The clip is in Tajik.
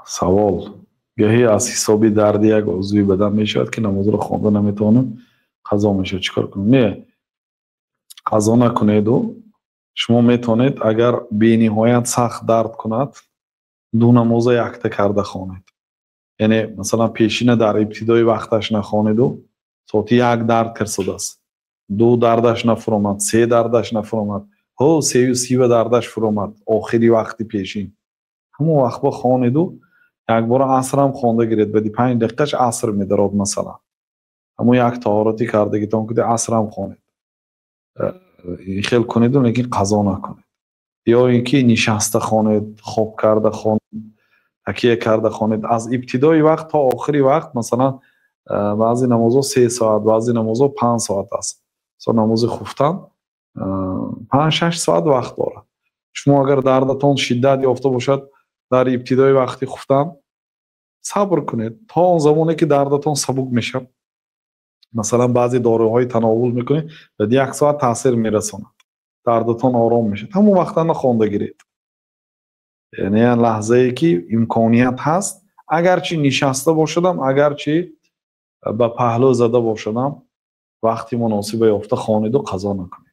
Савол: гоҳе аз ҳисоби дарди як узви бадан мешавад, ки намозро хонда наметавонем, қазо мешавад, чӣ кор кунем? Не, қазо накунеду. Шумо метавонед, агар бениҳоят сахт дард кунад, ду намоза якта карда хонед. Яъне, масалан, пешина дар ибтидои вақташ нахонеду, соати 1 дард кирсудааст, 2 дардаш нафуромад, 3 дардаш нафуромад, ҳо, 3:30 дардаш фуромад, охири вақти пешин, ҳамон вақт ба хонеду, якбора асрам хонда гиред. Баъди 5 дақиқаш аср медарод, масалан, ҳамон як таҳоратӣ кардагитон куди, асрам хонед. Хел кунеду, лекин қазо накунед. Ё ин ки нишаста хонед, хоб карда хонед, такия карда хонед, аз ибтидои вақт то охири вақт. Масалан, баъзе намозҳо 3 соат, баъзе намозҳо 5 соат аст. Масалан, намози хуфтан 5-6 соат вақт дорад. Шумо агар дардатон шиддат ёфта бошад дар ибтидои вақти хуфтан, сабр кунед то он замоне ки дардатон сабук мешавад. Масалан, баъзе доруҳои тановул мекунед, баъд як соат таъсир мерасонад, дардатон ором мешавад, ҳамон вақтана хонда гиред. Яъне лаҳзае ки имконият ҳаст, агарчи нишаста бошадам, агарчи ба паҳлӯ зада бошадам, вақти муносиба ёфта хонеду қазо накунед.